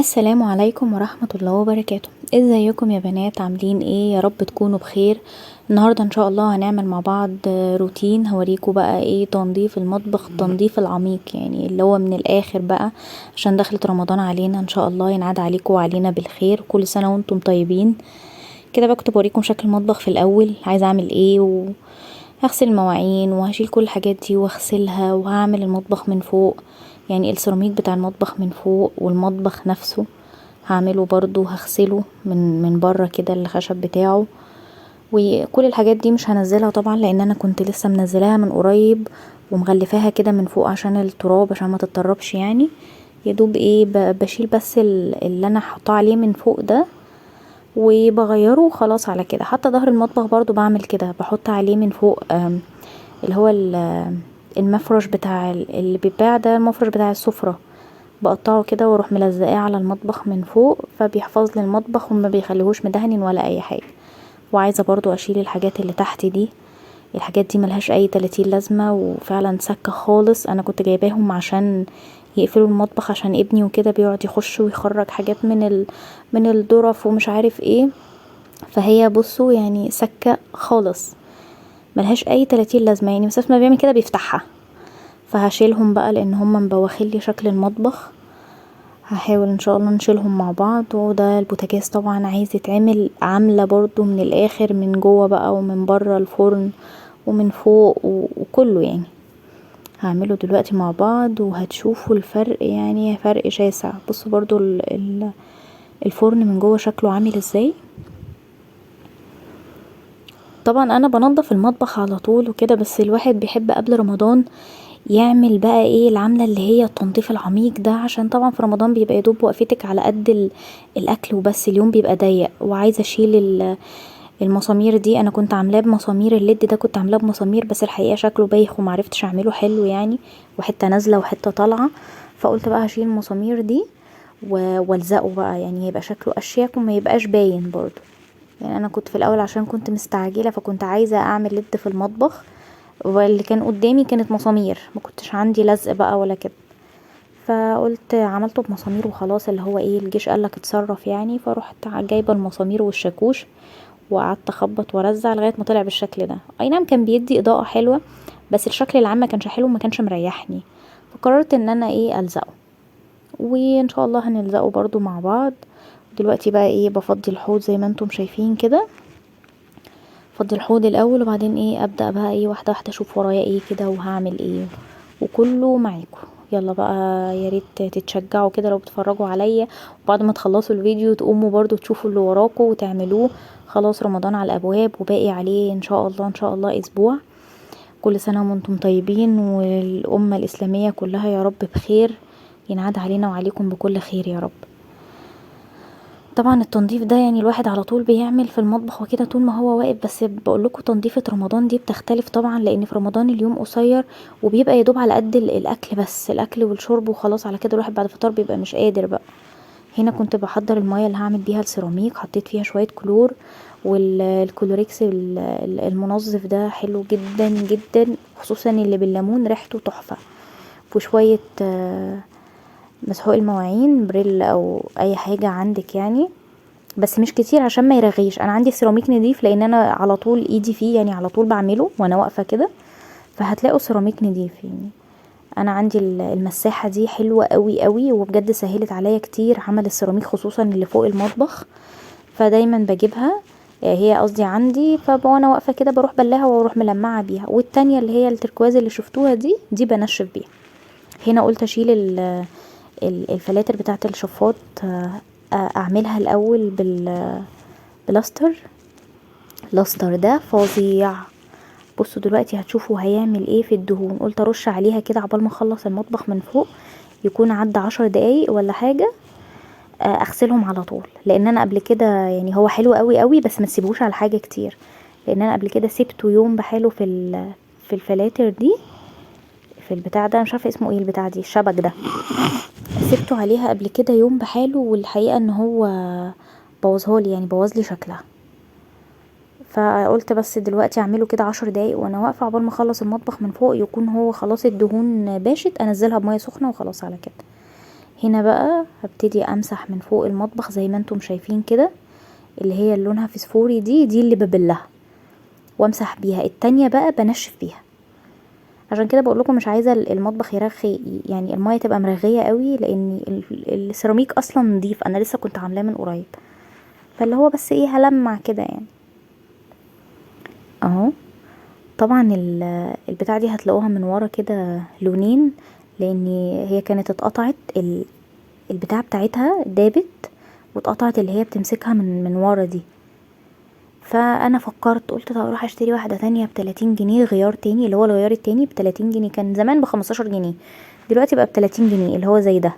السلام عليكم ورحمة الله وبركاته. ازيكم يا بنات؟ عاملين ايه؟ يا رب تكونوا بخير. النهاردة ان شاء الله هنعمل مع بعض روتين، هوريكم بقى ايه تنظيف المطبخ، التنظيف العميق يعني اللي هو من الاخر بقى، عشان دخلت رمضان علينا ان شاء الله ينعاد عليكم وعلينا بالخير. كل سنة وانتم طيبين. كده بقى كنت بوريكم شكل المطبخ في الاول، عايزة اعمل ايه، وهغسل المواعين وهشيل كل الحاجات دي واغسلها، وهعمل المطبخ من فوق، يعني السيراميك بتاع المطبخ من فوق، والمطبخ نفسه هعمله برضو، هغسله من بره كده الخشب بتاعه. وكل الحاجات دي مش هنزلها طبعا لان انا كنت لسه منزلاها من قريب ومغلفاها كده من فوق عشان التراب، عشان ما تتطربش يعني. يا دوب ايه بشيل بس اللي انا حاطاه عليه من فوق ده وبغيره وخلاص على كده. حتى ظهر المطبخ برضو بعمل كده، بحط عليه من فوق اللي هو المفرش بتاع اللي بيتباع ده، المفرش بتاع السفرة، بقطعه كده واروح ملزقاه على المطبخ من فوق، فبيحفظ لي المطبخ وما بيخليهوش مدهن ولا اي حاجة. وعايزة برضو اشيل الحاجات اللي تحت دي، الحاجات دي ملهاش اي 30 لازمة وفعلا سكة خالص. انا كنت جايباهم عشان يقفلوا المطبخ، عشان ابني وكده بيقعد يخش ويخرج حاجات من الظرف ومش عارف ايه، فهي بصوا يعني سكة خالص ملهاش اي 30 لازمة، يعني مسافة ما بيعمل كده بيفتحها. فهشيلهم بقى لان هم مبوخين لي شكل المطبخ، هحاول ان شاء الله نشيلهم مع بعض. وده البوتاجاز طبعا عايز يتعمل عاملة برضو من الاخر، من جوه بقى ومن بره الفرن ومن فوق وكله يعني. هعمله دلوقتي مع بعض وهتشوفوا الفرق، يعني فرق شاسع. بصوا برضو الفرن من جوه شكله عامل ازاي. طبعا انا بنظف المطبخ على طول وكده، بس الواحد بيحب قبل رمضان يعمل بقى ايه العملة اللي هي التنظيف العميق ده، عشان طبعا في رمضان بيبقى يدوب وقفتك على قد الاكل وبس، اليوم بيبقى ضيق. وعايزة اشيل المسامير دي، انا كنت عاملاه بمسامير ال LED ده، كنت عاملاه بمسامير بس الحقيقة شكله بايخ ومعرفتش اعمله حلو يعني، وحتة نازلة وحتة طالعة، فقلت بقى هشيل المسامير دي والزقه بقى، يعني هيبقى شكله اشيك وما يبقاش باين برضو. يعني انا كنت في الاول عشان كنت مستعجلة فكنت عايزة اعمل LED في المطبخ، واللي كان قدامي كانت مسامير، ما كنتش عندي لزق بقى ولا كده، فقلت عملته بمسامير وخلاص، اللي هو ايه الجيش قالك اتصرف يعني. فروحت جايبه المسامير والشاكوش وقعدت اخبط وارزع لغايه ما طلع بالشكل ده. اي نعم كان بيدي اضاءه حلوه، بس الشكل العام ما كانش حلو وما كانش مريحني، فقررت ان انا ايه الزقه، وان شاء الله هنلزقه برضو مع بعض. دلوقتي بقى ايه بفضي الحوض زي ما انتم شايفين كده، فضي الحوض الاول وبعدين ايه ابدا بقى ايه واحده واحده اشوف ورايا ايه كده وهعمل ايه وكله معاكم. يلا بقى يا ريت تتشجعوا كده لو بتتفرجوا عليا، وبعد ما تخلصوا الفيديو تقوموا برضو تشوفوا اللي وراكم وتعملوه. خلاص رمضان على الابواب وباقي عليه ان شاء الله ان شاء الله اسبوع. كل سنه وانتم طيبين، والامه الاسلاميه كلها يا رب بخير، ينعاد علينا وعليكم بكل خير يا رب. طبعا التنظيف ده يعني الواحد على طول بيعمل في المطبخ وكده طول ما هو واقف، بس بقول لكم تنظيفة رمضان دي بتختلف طبعا، لان في رمضان اليوم قصير وبيبقى يدوب على قد الاكل بس، الاكل والشرب وخلاص على كده، الواحد بعد الفطار بيبقى مش قادر بقى. هنا كنت بحضر المية اللي هعمل بيها السيراميك، حطيت فيها شوية كلور، والكلوريكس المنظف ده حلو جدا جدا، خصوصا اللي بالليمون ريحته تحفة، وشوية مسحوق المواعين بريل او اي حاجة عندك يعني، بس مش كتير عشان ما يرغيش. انا عندي سيراميك نضيف لان انا على طول ايدي فيه، يعني على طول بعمله وانا واقفة كده، فهتلاقوا سيراميك نضيف يعني. انا عندي المساحة دي حلوة قوي قوي، وبجد سهلت عليا كتير عمل السيراميك خصوصا اللي فوق المطبخ، فدايما بجيبها، هي قصدي عندي، فوانا واقفة كده بروح بلاها واروح ملمعة بيها. والتانية اللي هي التركواز اللي شفتوها دي بنشف بيها. هنا قلت اشيل الفلاتر بتاعه الشفاط، اعملها الاول بالبلاستر. لاستر ده فظيع، بصوا دلوقتي هتشوفوا هيعمل ايه في الدهون. قلت ارش عليها كده عقبال ما اخلص المطبخ من فوق، يكون عدى 10 دقايق ولا حاجه، اغسلهم على طول، لان انا قبل كده يعني هو حلو قوي قوي بس ما تسيبوش على حاجه كتير، لان انا قبل كده سبته يوم بحاله في الفلاتر دي، في البتاع ده مش عارفه اسمه ايه البتاع دي، الشبك ده، سبته عليها قبل كده يوم بحاله، والحقيقه ان هو بوظهالي، يعني بوظ لي شكلها. فقلت بس دلوقتي اعمله كده 10 دقايق وانا واقفه عقبال ما اخلص المطبخ من فوق، يكون هو خلاص الدهون باشت، انزلها بميه سخنه وخلاص على كده. هنا بقى هبتدي امسح من فوق المطبخ زي ما انتم شايفين كده، اللي هي اللي لونها فسفوري دي اللي ببلها وامسح بيها. التانية بقى بنشف بيها. عشان كده بقول لكم مش عايزه المطبخ يرخي، يعني المية تبقى مرغيه قوي، لان السيراميك اصلا نضيف، انا لسه كنت عاملاه من قريب، فاللي هو بس ايه هلمع كده يعني اهو. طبعا البتاعه دي هتلاقوها من ورا كده لونين، لان هي كانت اتقطعت البتاعه بتاعتها دابت واتقطعت اللي هي بتمسكها من ورا دي. فانا فكرت قلت طب اروح اشتري واحدة تانية بتلاتين جنيه، غيار تاني اللي هو الغيار التاني بتلاتين جنيه، كان زمان بخمستاشر جنيه، دلوقتي بقى بتلاتين جنيه اللي هو زي ده.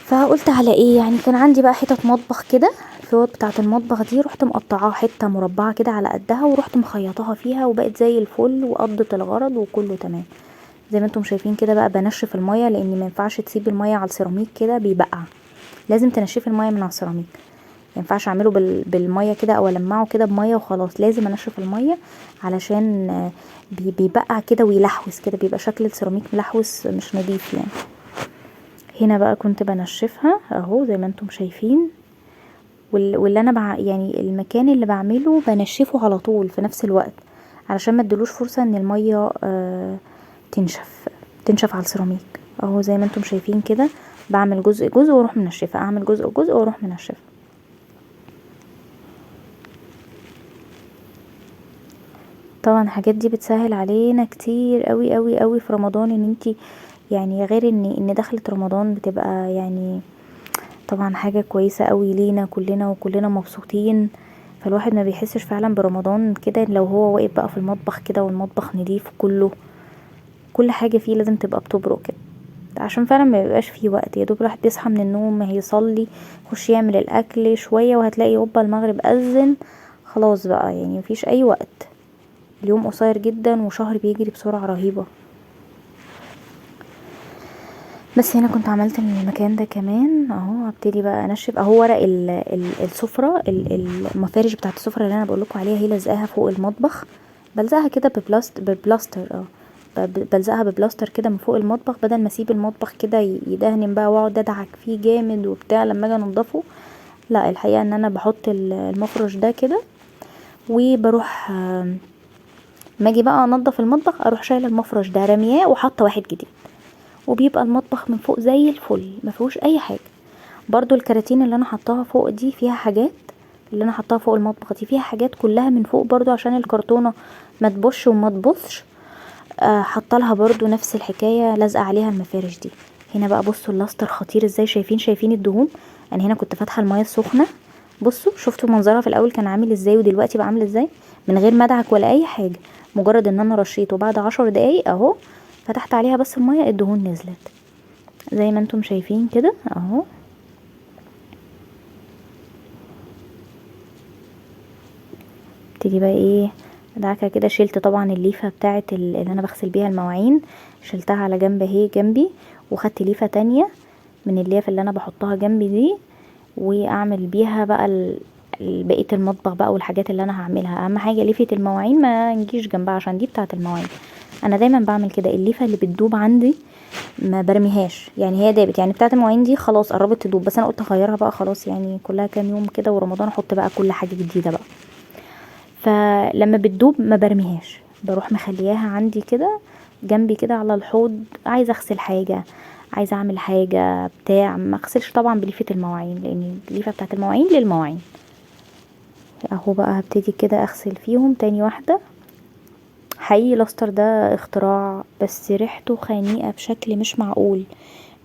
فقلت على ايه يعني، كان عندي بقى حتت مطبخ كده، الفوط بتاعه المطبخ دي رحت مقطعاها حتة مربعه كده على قدها، ورحت مخيطاها فيها وبقت زي الفل وقضت الغرض وكله تمام. زي ما انتم شايفين كده بقى بنشف المية، لان ما ينفعش تسيب المية على السيراميك كده بيبقع، لازم تنشفي المية من على السيراميك، ما ينفعش اعمله بالمية كده او المعه كده بميه وخلاص، لازم انشف المية علشان بيبقع كده ويلحوس كده، بيبقى شكل السيراميك ملحوس مش نظيف يعني. هنا بقى كنت بنشفها اهو زي ما انتم شايفين، واللي انا يعني المكان اللي بعمله بنشفه على طول في نفس الوقت علشان ما ادلوش فرصة ان المية تنشف على السيراميك اهو. زي ما انتم شايفين كده بعمل جزء جزء واروح منشفة، اعمل جزء جزء واروح منشفة. طبعا الحاجات دي بتسهل علينا كتير قوي قوي قوي في رمضان، ان انتي يعني غير ان دخلة رمضان بتبقى يعني طبعا حاجة كويسة قوي لينا كلنا وكلنا مبسوطين، فالواحد ما بيحسش فعلا برمضان كده لو هو واقف بقى في المطبخ كده والمطبخ نضيف كله، كل حاجة فيه لازم تبقى بتبرق كده، عشان فعلا ما بيبقاش فيه وقت، يا دوب الواحد بيصحى من النوم هيصلي يخش يعمل الاكل شوية وهتلاقي هوبا المغرب اذن، خلاص بقى يعني مفيش اي وقت، اليوم قصير جدا وشهر بيجري بسرعة رهيبة. بس هنا كنت عملت المكان ده كمان اهو، هبتدي بقى انشف اهو ورق السفرة، المفارش بتاعت السفرة اللي انا بقولكوا عليها هي لزقاها فوق المطبخ، بلزقها كده ببلاستر، بلزقها ببلاستر كده من فوق المطبخ، بدل ما اسيب المطبخ كده يدهن بقى واقعد ادعك فيه جامد وبتاع لما اجي انضفه، لا الحقيقة ان انا بحط المفرش ده كده وبروح ما اجي بقى انضف المطبخ اروح شايله المفرش ده رمياه وحاطه واحد جديد، وبيبقى المطبخ من فوق زي الفل ما فيهوش اي حاجة. برضو الكراتين اللي انا حطاها فوق دي فيها حاجات، اللي انا حطاها فوق المطبخ دي فيها حاجات كلها من فوق برضو عشان الكرتونه ما تبوش وما تبصش، حاطه لها برضو نفس الحكاية لازقه عليها المفارش دي. هنا بقى بصوا اللاستر خطير ازاي، شايفين الدهون، انا هنا كنت فاتحة المية السخنة، بصوا شفتوا منظرها في الاول كان عامل ازاي ودلوقتي بقى عامل ازاي، من غير ما ادعك ولا اي حاجة، مجرد ان انا رشيته بعد 10 دقايق اهو فتحت عليها بس المية الدهون نزلت زي ما انتم شايفين كده اهو. ابتدي بقى ايه ادعكها كده، شلت طبعا الليفه بتاعه اللي انا بغسل بيها المواعين شلتها على جنب اهي جنبي، وخدت ليفه تانية من الليف اللي انا بحطها جنبي دي، واعمل بيها بقى بقية المطبخ بقى والحاجات اللي انا هعملها. اهم حاجة ليفه المواعين ما نجيش جنبها عشان دي بتاعه المواعين، انا دايما بعمل كده، الليفه اللي بتدوب عندي ما برميهاش، يعني هي دابت، يعني بتاعه المواعين دي خلاص قربت تدوب، بس انا قلت اغيرها بقى خلاص، يعني كلها كام يوم كده ورمضان احط بقى كل حاجة جديدة بقى. فلما بتدوب ما برميهاش، بروح مخلياها عندي كده جنبي كده على الحوض، عايزه اغسل حاجة عايزه اعمل حاجة بتاع، ما اغسلش طبعا بليفه المواعين لان الليفه بتاعه المواعين للمواعين. اهو بقى هبتدي كده اغسل فيهم تاني واحدة. حقيقي لاستر ده اختراع، بس ريحته خنيقه بشكل مش معقول،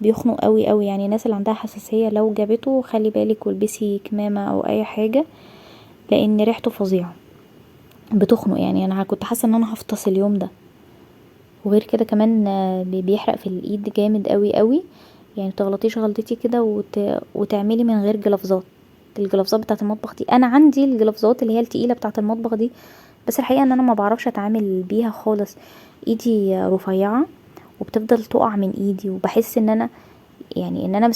بيخنق قوي قوي، يعني الناس اللي عندها حساسية لو جابته خلي بالك والبسي كمامه او اي حاجة لان ريحته فظيعة بتخنق، يعني انا كنت حاسه ان انا هفطس اليوم ده. وغير كده كمان بيحرق في الايد جامد قوي قوي، يعني متغلطيش غلطتي كده وتعملي من غير جلافزات. الجلافزات بتاعه المطبخ دي انا عندي الجلافزات اللي هي التقيله بتاعه المطبخ دي، بس الحقيقة ان انا ما بعرفش اتعامل بيها خالص، ايدي رفيعة وبتفضل تقع من ايدي، وبحس ان انا يعني ان انا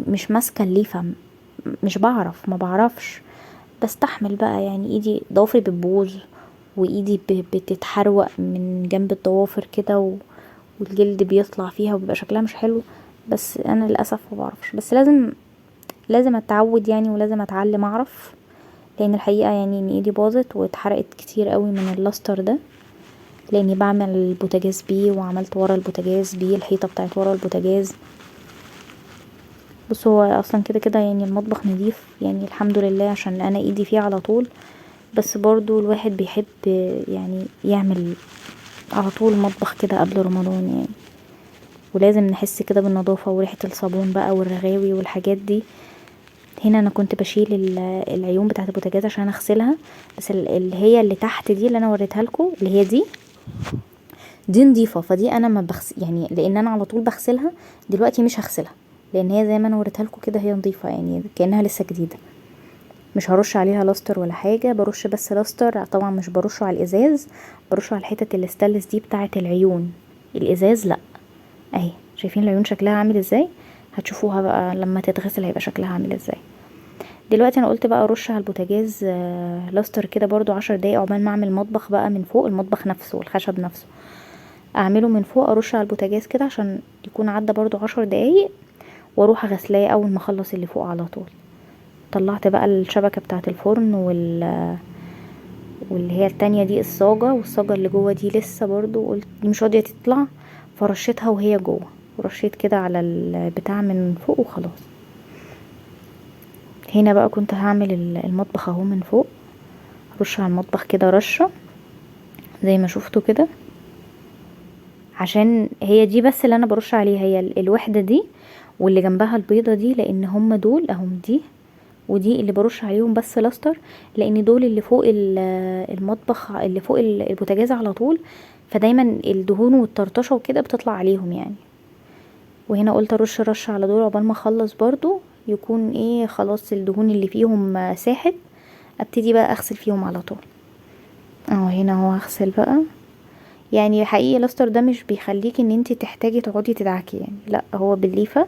مش ماسكه الليفه، مش بعرف، ما بعرفش بستحمل بقى، يعني ايدي ضوافري بتبوظ وايدي بتتحروق من جنب الضوافر كده، والجلد بيطلع فيها وبيبقى شكلها مش حلو، بس انا للاسف ما بعرفش، بس لازم اتعود يعني، ولازم اتعلم اعرف، لان الحقيقة يعني ان ايدي باظت واتحرقت كتير قوي من اللاستر ده، لاني بعمل البوتاجاز بيه، وعملت ورا البوتاجاز بيه الحيطة بتاعت ورا البوتاجاز. بصوا هو اصلا كده كده يعني المطبخ نظيف يعني الحمد لله، عشان انا ايدي فيه على طول، بس برضو الواحد بيحب يعني يعمل على طول مطبخ كده قبل رمضان يعني، ولازم نحس كده بالنظافة وريحة الصابون بقى والرغاوي والحاجات دي. هنا انا كنت بشيل العيون بتاعت البوتاجاز عشان اغسلها، بس اللي هي اللي تحت دي اللي انا وريتها لكم اللي هي دي نظيفة، فدي انا ما بغسل يعني، لان انا على طول بغسلها. دلوقتي مش هغسلها لان هي زي ما انا وريتها لكم كده هي نظيفة يعني كأنها لسه جديدة، مش هرش عليها لاستر ولا حاجة، برش بس لاستر، طبعا مش برشه على الازاز، برشه على الحتت الاستانلس دي بتاعة العيون، الازاز لا. اهي شايفين العيون شكلها عامل ازاي؟ هتشوفوها بقى لما تتغسل هيبقى شكلها عامل ازاي. دلوقتي انا قلت بقى ارش على البوتاجاز لاستر كده برضو 10 دقايق عقبال ما اعمل مطبخ بقى من فوق، المطبخ نفسه الخشب نفسه اعمله من فوق، ارش على البوتاجاز كده عشان يكون عدى برضو 10 دقايق، واروح غسلاه اول ما اخلص اللي فوق على طول. طلعت بقى الشبكة بتاعة الفرن واللي هي التانية دي الصاجة، والصاجة اللي جوه دي لسه برضو قلت دي مش راضية تطلع، فرشيتها وهي جوه، ورشيت كده على البتاع من فوق وخلاص. هنا بقى كنت هعمل المطبخ اهو من فوق، رش على المطبخ كده رشة زي ما شفتوا كده، عشان هي دي بس اللي انا برش عليها، هي الوحدة دي واللي جنبها البيضة دي، لان هم دول اهم دي ودي اللي برش عليهم بس لاستر، لان دول اللي فوق المطبخ اللي فوق البوتاجاز على طول، فدايما الدهون والطرطشة وكده بتطلع عليهم يعني. وهنا قلت ارش رش على دول عقبال ما اخلص برضو يكون ايه خلاص الدهون اللي فيهم ساحت، ابتدي بقى اغسل فيهم على طول. اهو هنا اهو هغسل بقى. يعني حقيقي الاستر ده مش بيخليكي ان انتي تحتاجي تقعدي تدعكي يعني، لا هو بالليفة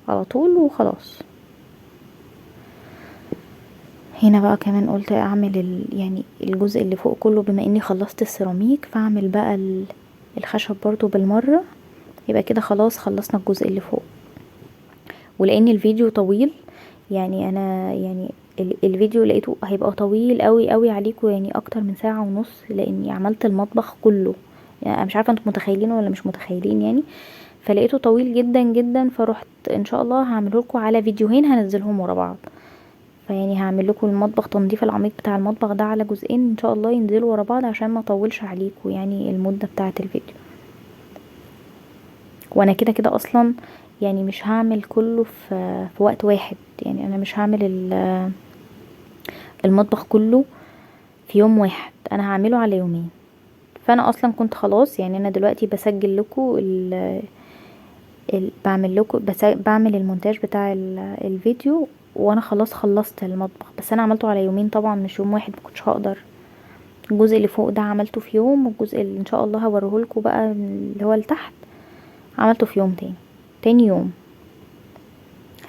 على طول وخلاص. هنا بقى كمان قلت اعمل الجزء اللي فوق كله، بما اني خلصت السيراميك فاعمل بقى الخشب برضو بالمرة، يبقى كده خلاص خلصنا الجزء اللي فوق. ولان الفيديو طويل يعني انا يعني الفيديو لقيته هيبقى طويل قوي قوي عليكم، يعني اكتر من ساعة ونص، لاني عملت المطبخ كله، يعني انا مش عارفة انتم متخيلين ولا مش متخيلين يعني، فلقيته طويل جدا جدا، فروحت ان شاء الله هعمله لكم على فيديوهين هنزلهم ورا بعض. فيعني هعمل لكم المطبخ تنظيف العميق بتاع المطبخ ده على جزئين ان شاء الله ينزلوا ورا بعض، عشان ما اطولش عليكم يعني المدة بتاعة الفيديو. وانا كده كده اصلا يعني مش هعمل كله في وقت واحد، يعني انا مش هعمل المطبخ كله في يوم واحد، انا هعمله على يومين. فانا اصلا كنت خلاص يعني انا دلوقتي بسجل لكم بعمل لكم بعمل المونتاج بتاع الفيديو، وانا خلاص خلصت المطبخ، بس انا عملته على يومين طبعا مش يوم واحد، ما كنتش هقدر. الجزء اللي فوق ده عملته في يوم، والجزء اللي ان شاء الله هوريه لكم بقى اللي هو لتحت عملته في يوم تاني، تاني يوم،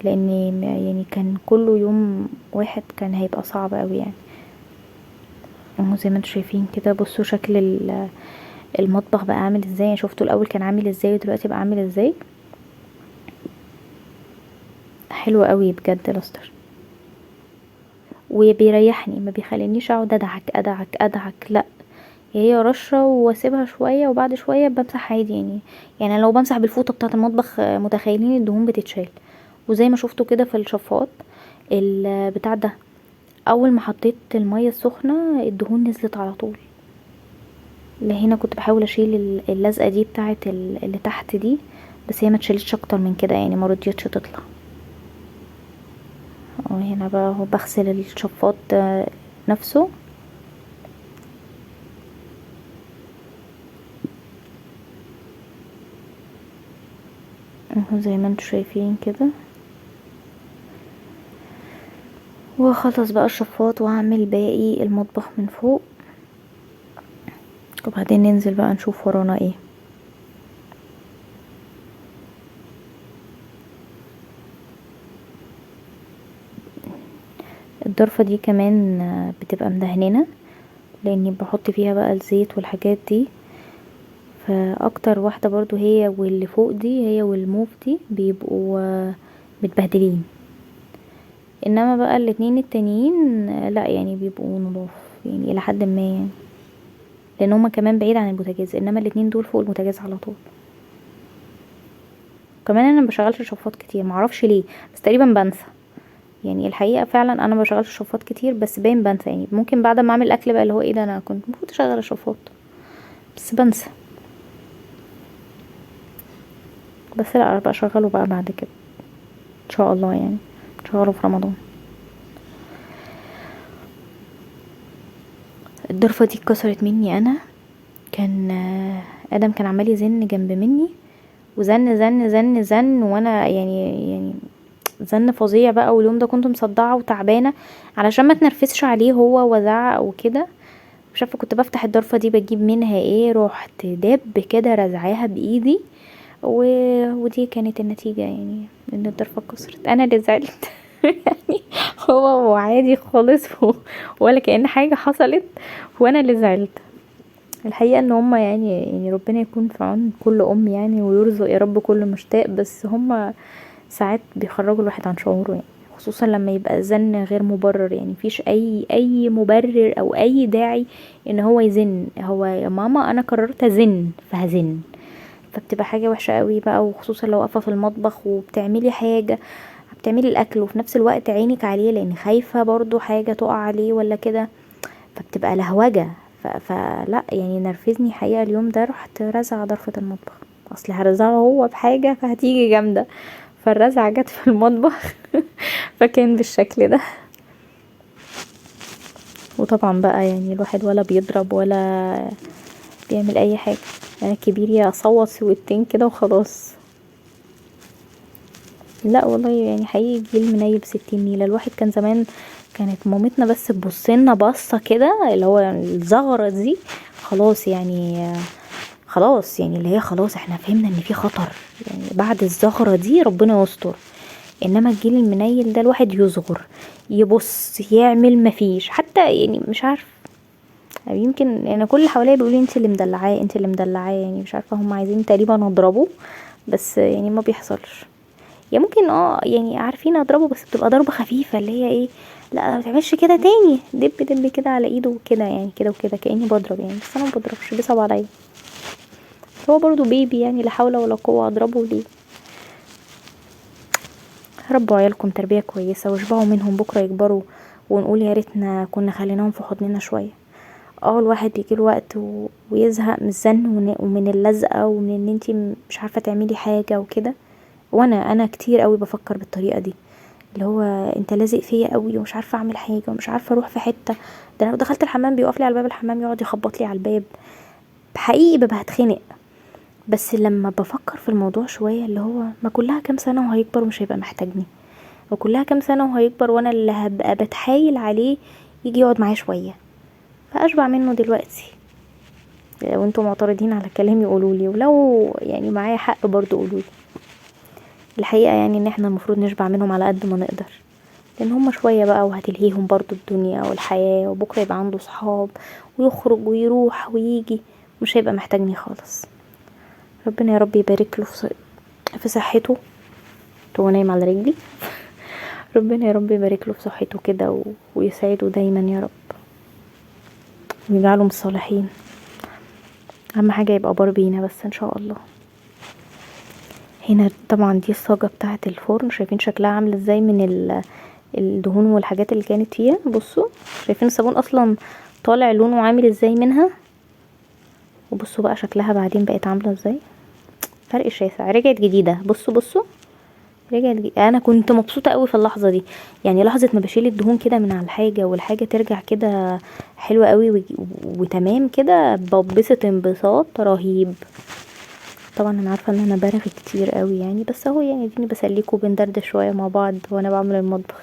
لان كان كله يوم واحد كان هيبقى صعب قوي يعني. اهو زي ما انتم شايفين كده، بصوا شكل المطبخ بقى عامل ازاي، يعني شفتوا الاول كان عامل ازاي ودلوقتي بقى عامل ازاي. حلو قوي بجد لاستر، وبيريحني ما بيخلينيش اقعد ادعك ادعك ادعك، لا هي رشه واسيبها شويه وبعد شويه بمسح عادي يعني. يعني لو بمسح بالفوطه بتاعه المطبخ متخيلين الدهون بتتشال. وزي ما شفتوا كده في الشفاط البتاع ده، اول ما حطيت الميه السخنه الدهون نزلت على طول. لهنا كنت بحاول اشيل اللزقه دي بتاعه اللي تحت دي، بس هي ما اتشالتش اكتر من كده يعني، ما رضيتش تطلع. وهنا بقى اهو بغسل الشفاط نفسه. اهو زي ما انتم شايفين كده. واخلص بقى الشفاط واعمل باقي المطبخ من فوق، وبعدين ننزل بقى نشوف ورانا ايه. الضرفة دي كمان بتبقى مدهننة، لاني بحط فيها بقى الزيت والحاجات دي، فاكتر واحدة برضو هي واللي فوق دي، هي والموف دي بيبقوا متبهدلين. انما بقى الاتنين التانيين لا، يعني بيبقوا نضاف يعني الى حد ما يعني، لان هما كمان بعيد عن البوتاجاز، انما الاتنين دول فوق البوتاجاز على طول. كمان انا ما بشغلش شفاط كتير، معرفش ليه، بس تقريبا بنسى يعني. الحقيقة فعلا انا ما بشغلش شفاط كتير، بس باين بنسى يعني. ممكن بعد ما اعمل الاكل بقى اللي هو ايه ده، انا كنت المفروض اشغل الشفاط، بس بنسى. بس لا بقى اشغله بقى بعد كده ان شاء الله، يعني اشغله في رمضان. الضرفه دي اتكسرت مني انا، ادم كان عمال يزن جنب مني، وزن زن زن زن، وانا يعني زن فظيع بقى. واليوم ده كنت مصدعه وتعبانه علشان ما اتنرفزش عليه هو وزعق وكده، مش عارفه كنت بفتح الضرفه دي بجيب منها ايه، رحت دب كده رزعاها بايدي، ودي كانت النتيجة، يعني ان الضرفه اتكسرت. انا اللي زعلت يعني هو عادي خالص ولا كأن حاجة حصلت، وانا اللي زعلت. الحقيقة ان هما يعني ربنا يكون في عون كل ام يعني، ويرزق يا رب كل مشتاق، بس هما ساعات بيخرجوا الواحد عن شعوره يعني، خصوصا لما يبقى زن غير مبرر، يعني مفيش اي مبرر او اي داعي ان هو يزن. هو يا ماما انا قررت ازن فهزن، فبتبقى حاجة وحشة قوي بقى، وخصوصا لو واقفة في المطبخ وبتعملي حاجة، بتعملي الاكل وفي نفس الوقت عينك عليه لان خايفة برضو حاجة تقع عليه ولا كده، فبتبقى لهوجة. فلا يعني نرفزني حقيقة اليوم ده، رحت رزع ضرفة المطبخ، اصل هرزعه هو بحاجة فهتيجي جامدة، فالرزعة جت في المطبخ فكان بالشكل ده. وطبعا بقى الواحد ولا بيضرب ولا بيعمل اي حاجة، انا كبير يا صوت سويتين كده وخلاص. لا والله حقيقي جيل منيل بستين نيلة. الواحد كان زمان كانت مامتنا بس تبص لنا بصة كده اللي هو الزغرة دي، خلاص يعني، خلاص يعني اللي هي خلاص احنا فهمنا ان في خطر، بعد الزغرة دي ربنا يستر. انما الجيل المنيل ده الواحد يصغر يبص يعمل مفيش حتى، مش عارف، يمكن كل اللي حواليا بيقولوا لي انت اللي مدلعاه انت اللي مدلعاه، مش عارفه هم عايزين تقريبا اضربه، بس ما بيحصلش. يا ممكن عارفين اضربه، بس بتبقى ضربه خفيفة اللي هي ايه، لا ما تعملش كده تاني، دب دب كده على ايده وكده، كده وكده كاني بضرب بس انا ما بضربش، بيصعب عليا، هو برضو بيبي لا حول ولا قوة، اضربه ليه؟ ربوا عيالكم تربيه كويسة واشبعوا منهم، بكره يكبروا ونقول يا ريتنا كنا خليناهم في حضننا شوية. الواحد بيجي له وقت ويزهق من الزن ومن اللزقه ومن ان انتي مش عارفه تعملي حاجة وكده. وانا كتير قوي بفكر بالطريقة دي، اللي هو انت لازق فيا قوي ومش عارفه اعمل حاجة ومش عارفه اروح في حتة، ده انا لو دخلت الحمام بيقف لي على باب الحمام يقعد يخبط لي على الباب، حقيقي ببقى هتخنق. بس لما بفكر في الموضوع شوية اللي هو ما كلها كام سنة وهيكبر ومش هيبقى محتاجني، وكلها كام سنة وهيكبر وانا اللي هبقى بتحايل عليه يجي يقعد معايا شوية، فاشبع منه دلوقتي. لو انتم معترضين على كلامي قولولي، ولو معايا حق برضو قولولي. الحقيقة ان احنا المفروض نشبع منهم على قد ما نقدر، لان هم شوية بقى وهتلهيهم برضو الدنيا والحياة، وبكرة يبقى عنده صحاب ويخرج ويروح ويجي، مش هيبقى محتاجني خالص. ربنا يا رب يبارك له في صحته، هو نايم على رجلي ربنا يا رب يبارك له في صحته كده ويسعده دايما يا رب، ويجعله من الصالحين. اهم حاجة يبقى بار بينا بس ان شاء الله. هنا طبعا دي الصاجة بتاعة الفرن، شايفين شكلها عامل ازاي من الدهون والحاجات اللي كانت فيها. بصوا شايفين الصابون اصلا طالع لونه عامل ازاي منها، وبصوا بقى شكلها بعدين بقت عاملة ازاي، فرق شاسع، رجعت جديدة. بصوا رجعت انا كنت مبسوطة قوي في اللحظة دي، لحظة ما بشيل الدهون كده من على الحاجة والحاجة ترجع كده حلوة قوي وتمام كده، ببسط انبساط رهيب. طبعا انا عارفة ان انا برغي كتير قوي بس اهو اديني بسليكوا وبندردش شوية مع بعض وانا بعمل المطبخ.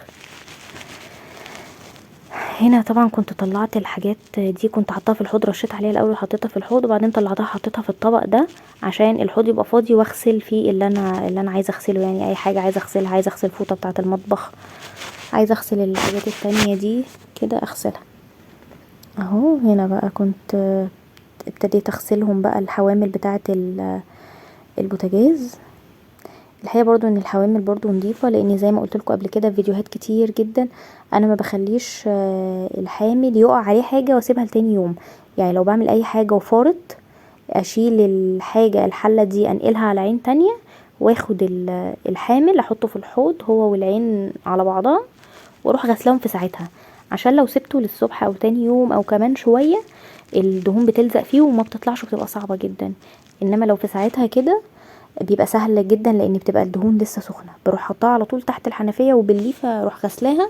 هنا طبعا كنت طلعت الحاجات دي، كنت حطاها في الحوض، رشيت عليها الاول وحطيتها في الحوض، وبعدين طلعتها حطيتها في الطبق ده عشان الحوض يبقى فاضي واغسل فيه اللي انا عايزه اغسله، اي حاجة عايزه اغسلها، عايزه اغسل الفوطه بتاعه المطبخ، عايزه اغسل الحاجات التانية دي كده اغسلها اهو. هنا بقى كنت ابتديت اغسلهم بقى الحوامل بتاعه البوتاجاز. الحقيقة برضو ان الحوامل برضو نظيفة، لان زي ما قلت لكم قبل كده في فيديوهات كتير جدا انا ما بخليش الحامل يقع عليه حاجة واسيبها لتاني يوم. يعني لو بعمل اي حاجة وفارت اشيل الحاجة الحلة دي انقلها على عين تانية، واخد الحامل احطه في الحوض هو والعين على بعضها، واروح غسلهم في ساعتها، عشان لو سبته للصبح او تاني يوم او كمان شوية الدهون بتلزق فيه وما بتطلعش وبتبقى صعبة جدا. انما لو في ساعتها كده بيبقى سهل جدا، لان بتبقى الدهون لسه سخنة، بروح حطها على طول تحت الحنفية وبالليفه اروح غسلاها،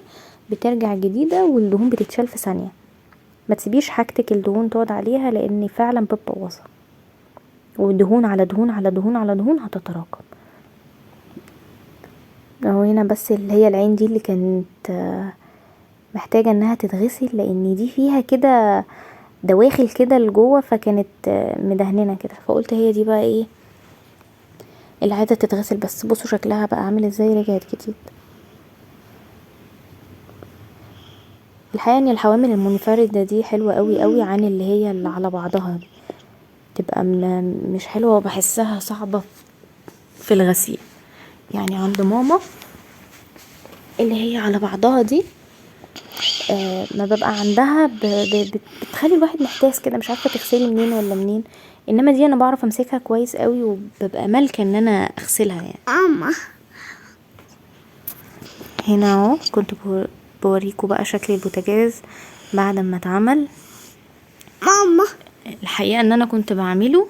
بترجع جديدة والدهون بتتشال في ثانية. ما تسيبيش حاجتك الدهون تقعد عليها لان فعلا بتبوظها، ودهون على دهون على دهون على دهون هتتراكم. اهو هنا بس اللي هي العين دي اللي كانت محتاجه انها تتغسل، لان دي فيها كده دواخل كده لجوه، فكانت مدهننه كده، فقلت هي دي بقى ايه اللي عايزه تتغسل. بس بصوا شكلها بقى عامل ازاي، رجعت جديد. الحقيقة ان الحوامل المنفردة دي حلوة قوي قوي عن اللي هي اللي على بعضها، تبقى مش حلوة وبحسها صعبة في الغسيل. يعني عند ماما اللي هي على بعضها دي ما ببقى عندها بتخلي الواحد محتاس كده، مش عارفه تغسلي منين ولا منين. انما دي انا بعرف امسكها كويس قوي وببقى مالكه ان انا اغسلها يعني. هنا اهو كنت بوريكم بقى شكل البوتاجاز بعد ما اتعمل. ماما الحقيقة ان انا كنت بعمله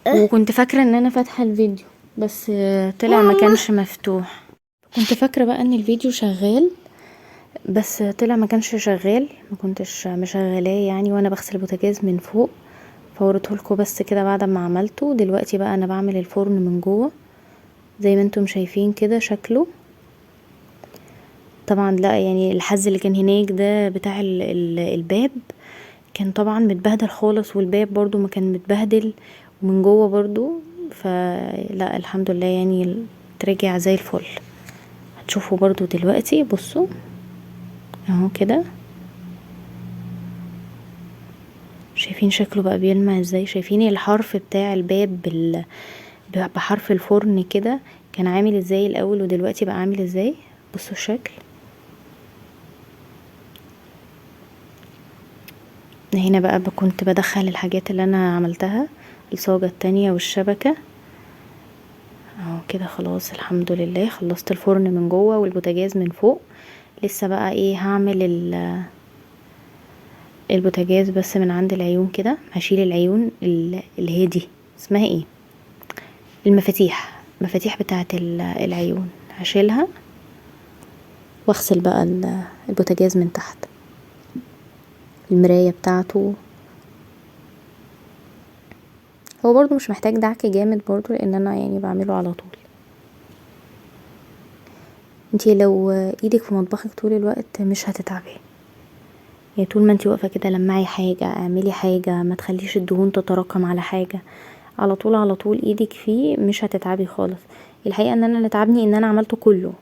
وكنت فاكره ان انا فاتحة الفيديو، بس طلع ما كانش مفتوح. كنت فاكره بقى ان الفيديو شغال، بس طلع ما كانش شغال، ما كنتش مشغلاه يعني وانا بغسل البوتاجاز من فوق، فوريته لكم بس كده بعد ما عملته. دلوقتي بقى انا بعمل الفرن من جوه زي ما انتم شايفين كده شكله. طبعا لا يعني الحز اللي كان هناك ده بتاع الباب كان طبعا متبهدل خالص، والباب برضو ما كان متبهدل ومن جوه برضو، فلا الحمد لله يعني ترجع زي الفل. هتشوفوا برضو دلوقتي، بصوا اهو كده، شايفين شكله بقى بيلمع ازاي، شايفين الحرف بتاع الباب بحرف الفرن كده كان عامل ازاي الاول ودلوقتي بقى عامل ازاي. بصوا الشكل هنا بقى. كنت بدخل الحاجات اللي انا عملتها، الصاجة التانية والشبكة اهو كده. خلاص الحمد لله خلصت الفرن من جوه والبوتاجاز من فوق. لسه بقى ايه هعمل البوتاجاز بس من عند العيون كده، هشيل العيون اللي هي دي اسمها ايه، المفاتيح، المفاتيح بتاعه العيون هشيلها، واغسل بقى البوتاجاز من تحت، المراية بتاعته. هو برضو مش محتاج دعك جامد برضو لان انا يعني بعمله على طول. انتي لو ايدك في مطبخك طول الوقت مش هتتعبي، يعني طول ما انتي واقفة كده لمعي حاجة، اعملي حاجة، ما تخليش الدهون تتراكم على حاجة، على طول على طول ايدك فيه مش هتتعبي خالص. الحقيقة ان انا اللي تعبني ان انا عملته كله،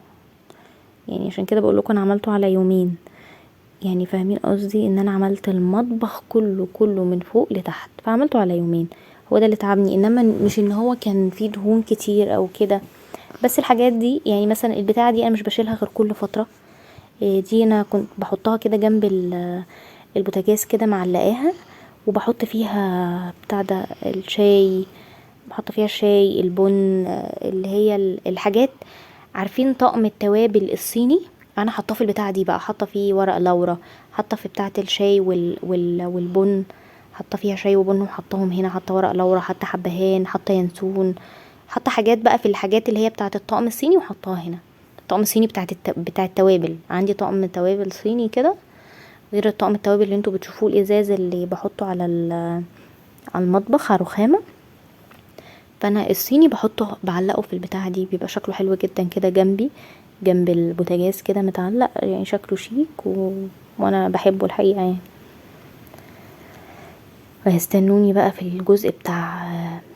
يعني عشان كده بقول لكم انا عملته على يومين، يعني فاهمين قصدي، ان انا عملت المطبخ كله كله من فوق لتحت، فعملته على يومين، هو ده اللي تعبني. انما مش ان هو كان فيه دهون كتير او كده، بس الحاجات دي يعني مثلا البتاعه دي انا مش بشيلها غير كل فترة، دي انا كنت بحطها كده جنب البوتاجاز كده معلقاها، وبحط فيها بتاع ده الشاي، بحط فيها الشاي البن، اللي هي الحاجات، عارفين طقم التوابل الصيني، انا حاطاه في البتاعه دي بقى، حاطه فيه ورق لورا، حاطه في بتاعه الشاي والبن، حاطه فيها شاي وبن وحطاهم هنا، حاطه ورق لورا، حاطه حبهان، حاطه ينسون، حاطه حاجات بقى في الحاجات اللي هي بتاعه الطقم الصيني وحطاها هنا. الطقم الصيني بتاع التوابل، عندي طقم توابل صيني كده غير الطقم التوابل اللي انتوا بتشوفوه الازاز اللي بحطه على المطبخ على الرخامه، فانا الصيني بحطه بعلقه في البتاعه دي، بيبقى شكله حلو جدا كده جنبي، جنب البوتاجاز كده متعلق، يعني شكله شيك وانا بحبه الحقيقة يعني. فهستنوني بقى في الجزء بتاع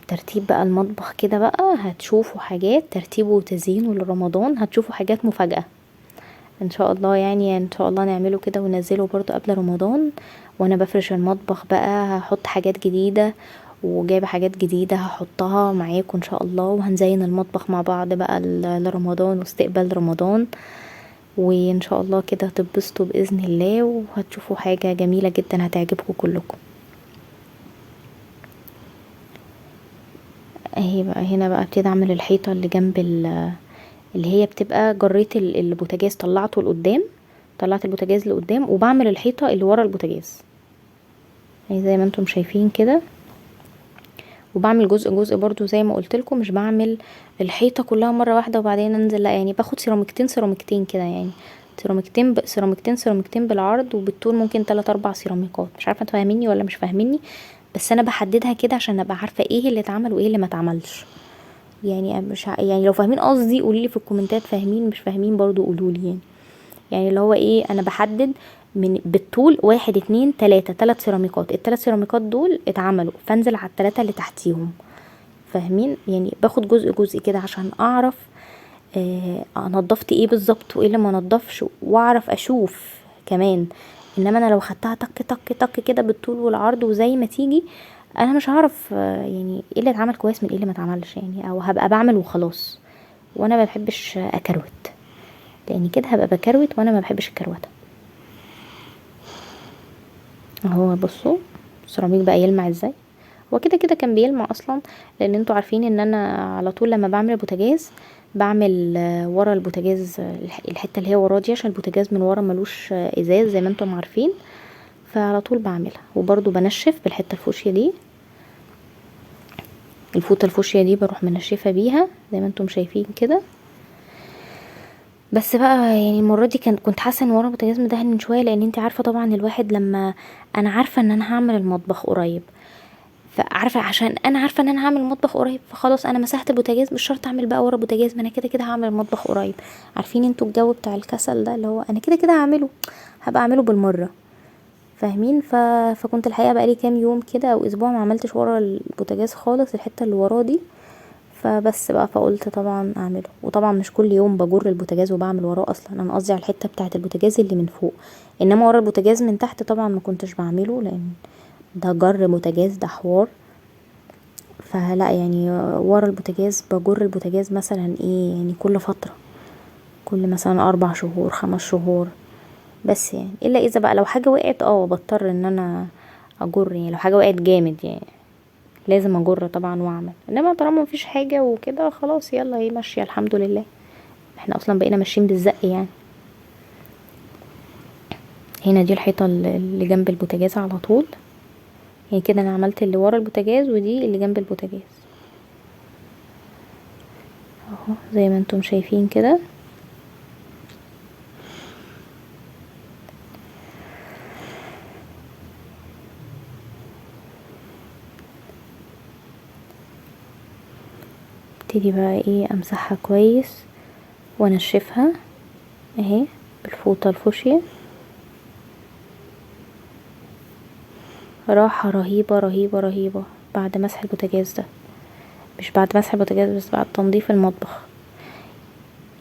ترتيب بقى المطبخ كده بقى، هتشوفوا حاجات ترتيبه وتزيينه لرمضان، هتشوفوا حاجات مفاجأة ان شاء الله، يعني ان شاء الله نعمله كده وننزله برضو قبل رمضان، وانا بفرش المطبخ بقى هحط حاجات جديدة، وجايبه حاجات جديدة هحطها معاكم ان شاء الله، وهنزين المطبخ مع بعض بقى لرمضان واستقبال رمضان، وان شاء الله كده هتتبسطوا باذن الله، وهتشوفوا حاجة جميلة جدا هتعجبكم كلكم. اهي بقى هنا بقى ابتدي اعمل الحيطة اللي جنب اللي هي بتبقى جريت البوتاجاز، طلعته لقدام، طلعت البوتاجاز لقدام، وبعمل الحيطة اللي ورا البوتاجاز اهي زي ما انتم شايفين كده. وبعمل جزء جزء برضو زي ما قلت لكم، مش بعمل الحيطة كلها مرة واحدة وبعدين انزل، لا باخد سيراميكتين سيراميكتين كده، سيراميكتين سيراميكتين سيراميكتين بالعرض وبالطول، ممكن 3-4 سيراميكات. مش عارفه انتوا فاهميني ولا مش فاهميني، بس انا بحددها كده عشان ابقى عارفه ايه اللي اتعمل وايه اللي ما اتعملش. يعني مش يعني لو فاهمين قصدي قولوا لي في الكومنتات، فاهمين مش فاهمين برضو قولوا لي. يعني اللي هو ايه، انا بحدد من بالطول 1 2 3، 3 سيراميكات، التلات سيراميكات دول اتعملوا، فانزل على التلاتة اللي تحتيهم، فاهمين؟ باخد جزء جزء كده عشان اعرف، نضفت ايه بالظبط وايه اللي ما نضفش، واعرف اشوف كمان. انما انا لو خدتها تك تك تك كده بالطول والعرض وزي ما تيجي، انا مش هعرف، ايه اللي اتعمل كويس من ايه اللي ما اتعملش، او هبقى بعمل وخلاص. وانا ما بحبش اكروت، لان كده هبقى بكروت وانا ما بحبش الكروته. اهو بصوا السيراميك بقى يلمع ازاي، هو كده كده كان بيلمع اصلا، لان انتوا عارفين ان انا على طول لما بعمل البوتاجاز بعمل، ورا البوتاجاز، الحتة اللي هي وراه دي، عشان البوتاجاز من ورا ملوش، ازاز زي ما انتم عارفين، فعلى طول بعملها. وبرده بنشف بالحتة الفوشيا دي، الفوطه الفوشيا دي بروح منشفة بيها زي ما انتم شايفين كده. بس بقى المرة دي كنت حاسه ان ورا البوتاجاز مدهن من شوية، لان انت عارفه طبعا الواحد لما انا عارفه ان انا هعمل المطبخ قريب، فعارفه عشان انا عارفه ان انا هعمل المطبخ قريب، فخلاص انا مسحت البوتاجاز، مش شرط اعمل بقى ورا البوتاجاز، ما انا كده كده هعمل المطبخ قريب. عارفين انتوا الجو بتاع الكسل ده اللي هو انا كده كده هعمله، هبقى اعمله بالمرة، فاهمين؟ فكنت الحقيقة بقالي كام يوم كده او اسبوع ما عملتش ورا البوتاجاز خالص، الحتة اللي وراه دي، فبس بقى فقلت طبعا اعمله. وطبعا مش كل يوم بجر البوتاجاز وبعمل وراه اصلا، انا قصدي على الحتة بتاعه البوتاجاز اللي من فوق، انما ورا البوتاجاز من تحت طبعا ما كنتش بعمله، لان ده جر بوتاجاز ده حوار. فلا ورا البوتاجاز بجر البوتاجاز مثلا ايه، كل فترة، كل مثلا 4 شهور 5 شهور بس، الا اذا بقى لو حاجة وقعت بضطر ان انا اجر، لو حاجة وقعت جامد لازم اجر طبعا واعمل، انما طالما مفيش حاجة وكده خلاص يلا هي ماشية الحمد لله، احنا اصلا بقينا ماشيين بالزق. هنا دي الحيطة اللي جنب البوتاجاز على طول، كده انا عملت اللي ورا البوتاجاز ودي اللي جنب البوتاجاز اهو زي ما انتم شايفين كده. ابتدي بقى امسحها كويس وانشفها اهي بالفوطة الفوشيا. راحة رهيبة رهيبة رهيبة بعد مسح البوتاجاز ده، مش بعد مسح البوتاجاز بس، بعد تنظيف المطبخ.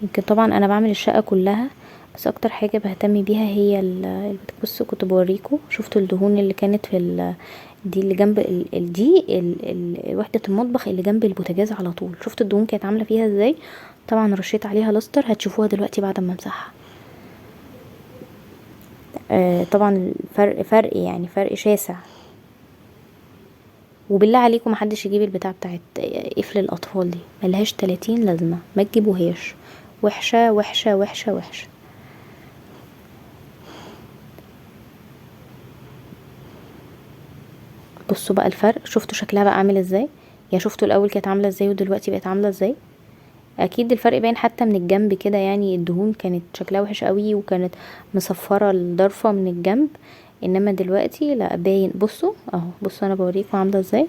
يمكن طبعا انا بعمل الشقة كلها، بس اكتر حاجة بهتم بيها هي البوتاجاز. بصوا كنت بوريكم، شفتوا الدهون اللي كانت في دي اللي جنب دي وحدة المطبخ اللي جنب البوتاجاز على طول، شفتوا الدهون كانت عاملة فيها ازاي؟ طبعا رشيت عليها لاستر، هتشوفوها دلوقتي بعد ما امسحها. طبعا الفرق فرق، فرق شاسع. وبالله عليكم محدش يجيب البتاع بتاعت قفل الاطفال دي، ملهاش 30 لازمه، ما تجيبوهاش، وحشة وحشة وحشة وحشة. بصوا بقى الفرق، شفتوا شكلها بقى عامل ازاي؟ شفتوا الاول كانت عامله ازاي ودلوقتي بقت عامله ازاي؟ اكيد الفرق باين حتى من الجنب كده، الدهون كانت شكلها وحش قوي وكانت مصفره الضرفه من الجنب، انما دلوقتي لا باين. بصوا اهو، بصوا انا بوريكم عامله ازاي،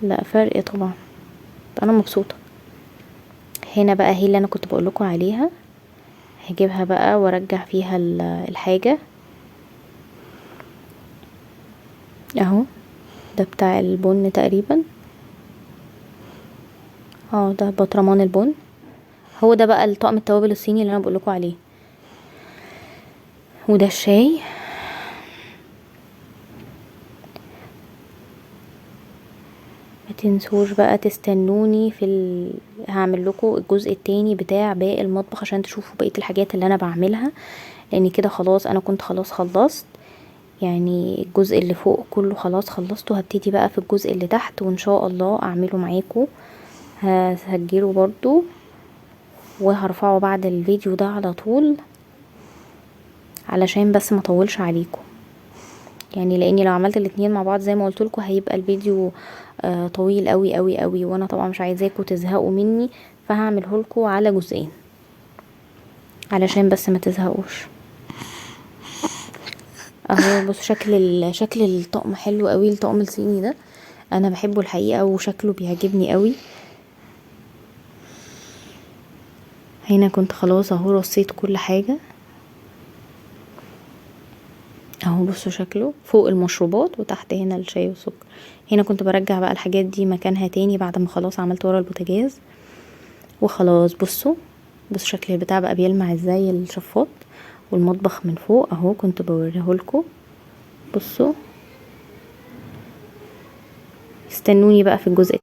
لا فرق طبعا. انا مبسوطة. هنا بقى هي اللي انا كنت بقول لكم عليها، هجيبها بقى وارجع فيها الحاجة اهو. ده بتاع البن تقريبا، ده بطرمان البن، هو ده بقى الطقم التوابل الصيني اللي انا بقول لكم عليه. وده الشاي. متنسوش بقى تستنوني في هعمل لكم الجزء التاني بتاع باقي المطبخ عشان تشوفوا بقية الحاجات اللي انا بعملها، لان كده خلاص انا كنت خلاص خلصت، يعني الجزء اللي فوق كله خلاص خلصته. هبتدي بقى في الجزء اللي تحت وان شاء الله اعمله معاكم، هسجله برضو وهرفعه بعد الفيديو ده على طول علشان بس ما اطولش عليكم، يعني لاني لو عملت الاتنين مع بعض زي ما قلت لكم هيبقى الفيديو طويل قوي قوي قوي، وانا طبعا مش عايزاكم تزهقوا مني، فهعمله لكم على جزئين علشان بس ما تزهقوش. اهو بصوا شكل الطقم حلو قوي، الطقم الصيني ده انا بحبه الحقيقه وشكله بيعجبني قوي. هنا كنت خلاص اهو رصيت كل حاجه اهو، بصوا شكله فوق المشروبات وتحت هنا الشاي والسكر. هنا كنت برجع بقى الحاجات دي مكانها تاني بعد ما خلاص عملت ورا البوتاجاز وخلاص. بصوا شكل البتاع بقى بيلمع ازاي الشفاط. والمطبخ من فوق اهو كنت بوريهولكوا. بصوا استنوني بقى في الجزء.